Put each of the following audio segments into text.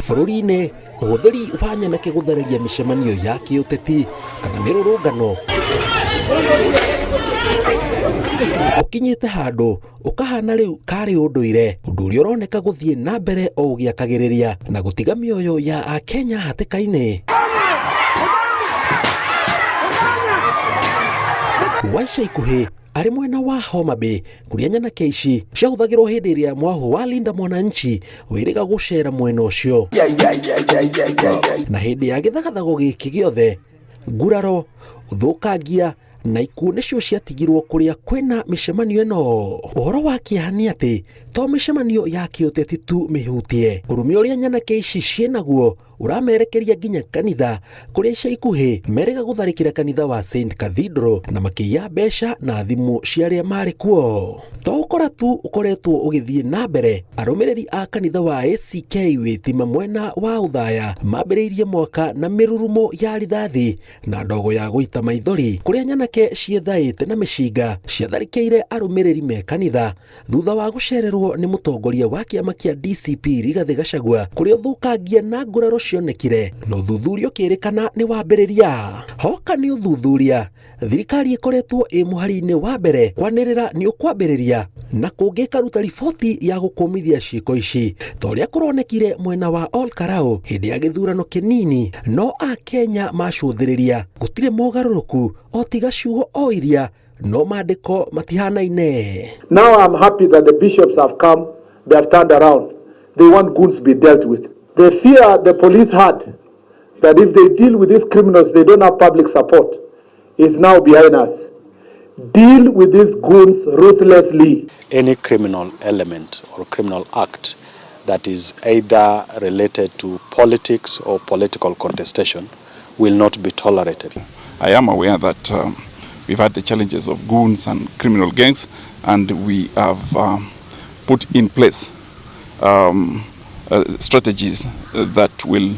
Bũrũri-inĩ, ũhũthĩri wa nyanake gũthereria mĩcemanio ya kĩũteti kana mĩrũrũngano ũkinyĩte handũ ũkahana rĩu karĩ ũndũire, ũndũ ũrĩa ũroneka gũthiĩ na mbere o ũgĩakagĩrĩria na gũtiga mĩoyo ya Akenya hatĩka-inĩ. Wa ica ikuhĩ arĩ mwena wa Homa Bay kũrĩa nyanake ici ciahũthagĩrwo hĩndĩ ĩrĩa mwahũ wa Linda Mwananchi wĩrĩga gũcera mwena ũcio. Na hĩndĩ ya gĩthagathago gĩkĩ gĩothe, nguraro, ũthũkangia na ikuũ nĩcio ciatigirwo kũrĩa kwĩna mĩcemanio ĩno. Ũhoro wa kĩeha nĩ atĩ to mĩcemanio ya kĩũteti tu mĩhutie, ũrũme ũrĩa nyanake ici ciĩnaguo ũramerekeria nginya kanitha kũrĩa ica ikuhĩ merĩga gũtharĩkĩra kanitha wa St Cathedral na makĩiya mbeca na thimũ cia arĩa marĩ kuo. To ũkora tu ũkoretwo ũgĩthiĩ na mbere, arũmĩrĩri a kanitha wa ACK Wĩtima mwena wa Ũthaya mambĩrĩirie mwaka na mĩrurumo ya rithathi na ndogo ya gũita maithori kũrĩa nyanake ciethaĩte na mĩcinga ciatharĩkĩire arũmĩrĩri me kanitha thutha wa gũcererwo nĩ mũtongoria wa kĩama kĩa DCP Rigathĩ Gachagua kũrĩa ũthũkangia na nguraro cionekire na ũthuthuria ũkĩrĩkana nĩ wambĩrĩria. Hoka nĩ ũthuthuria, thirikari ĩkoretwo ĩ mũhari-inĩ wa mbere kwanĩrĩra nĩ ũkwambĩrĩria na kũngĩ ĩkaruta riboti ya gũkũmithia ciĩko ici ta ũrĩa kũronekire mwena wa Ol Kalou hĩndĩ ya gĩthurano kĩnini, no Akenya macũthĩrĩria gũtirĩ mogarũrũku o tiga ciugo o iria no maandĩko matihanaine. Now I'm happy that the bishops have come, they have turned around. They want goons be dealt with. The fear the police had that if they deal with these criminals, they don't have public support, is now behind us. Deal with these goons ruthlessly. Any criminal element or criminal act that is either related to politics or political contestation will not be tolerated. I am aware that we've had the challenges of goons and criminal gangs, and we have put in place strategies that will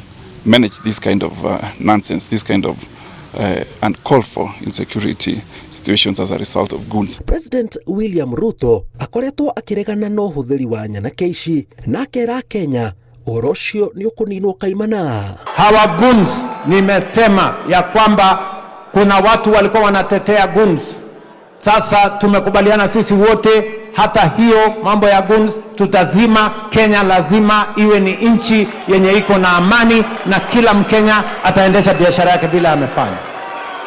manage this kind of nonsense, this kind of uncalled for insecurity situations as a result of goons. President William Ruto akoretwo akĩregana na ũhũthĩri wa nyanake ici na akera Kenya ũhoro ũcio nĩ ũkũninwo kaimana. Hawa goons, nimesema ya kwamba kuna watu walikuwa wanatetea goons. Sasa tumekubaliana sisi wote, hata hiyo mambo ya goons tutazima. Kenya lazima iwe ni nchi yenye iko na amani na kila Mkenya ataendesha biashara yake bila amefanya.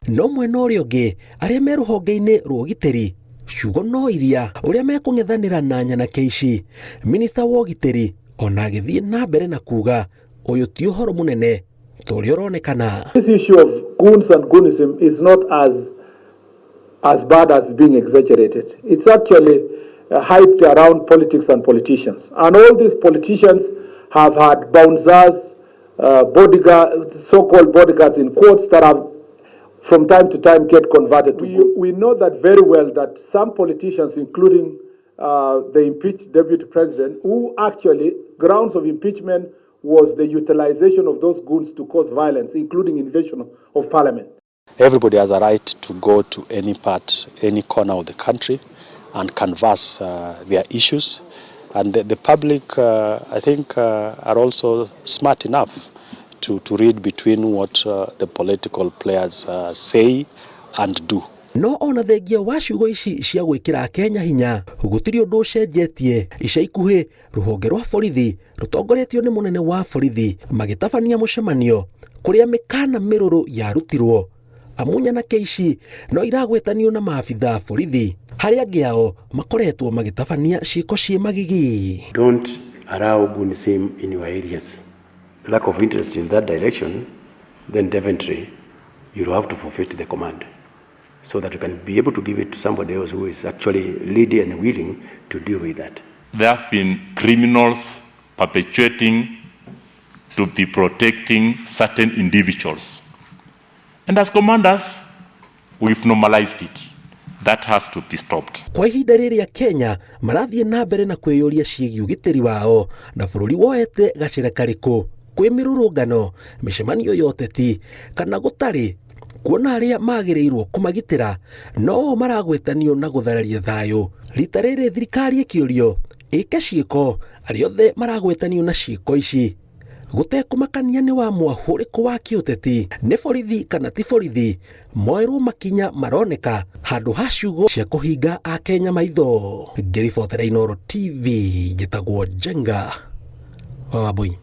No mwena ũrĩa ũngĩ, arĩa me rũhonge-inĩ rwa ũgitĩri ciugo no iria ũrĩa mekũng'ethanĩra na nyanake ici. Minista wa ũgitĩri ona agĩthiĩ na mbere na kuga ũyũ ti ũhoro mũnene ta ũrĩa ũronekana. This issue of goons and goonism is not as bad as being exaggerated. It's actually hyped around politics and politicians. And all these politicians have had bouncers, bodyguards, so-called bodyguards in quotes that have from time to time get converted to We know that very well that some politicians, including the impeached deputy president, who actually grounds of impeachment was the utilization of those goons to cause violence, including invasion of parliament. Everybody has a right to go to any part, any corner of the country and canvass their issues. And the public, I think, are also smart enough to read between what the political players say and do. No ona thengia wa ciugo ici cia gwĩkĩra Kenya hinya, gũtirĩ ũndũ ũcenjetie. Ica ikuhĩ rũhonge rwa borithi rũtongoretio nĩ mũnene wa borithi magĩtabania mũcemanio kũrĩa mĩkana mĩrũrũ yarutirwo amu nyanake ici no iragwetanio na maabitha borithi harĩa angĩ ao makoretwo magĩtabania ciĩko ciĩ magigi. Don't allow goonism in your areas. Lack of interest in that direction, then definitely you'll have to forfeit the command so that you can be able to give it to somebody else who is actually ready and willing to deal with that. There have been criminals perpetuating to be protecting certain individuals. And as commanders, we've normalized it. That has to be stopped. Kwa ihinda rĩrĩa Kenya marathiĩ na mbere na kwĩyũria ciĩgiĩ ũgitĩri wao na bũrũri woete gacĩra karĩkũ kwĩ mĩrũrũngano, mĩcemanio ya ũteti kana gũtarĩ, kuona arĩa magĩrĩirwo kũmagitĩra no o maragwetanio na gũthararia thayũ. Rita rĩrĩ thirikari ĩkĩũrio Ĩke ciĩko arĩa othe maragwetanio na ciĩko ici gũtekũmakania nĩ wa mwahũ ũrĩkũ wa kĩũteti, nĩ borithi kana ti borithi, moerwo makinya maroneka handũ ha ciugo cia kũhinga akenya maitho. Ngĩribotera Inooro TV, njĩtagwo Njenga wa Wambui.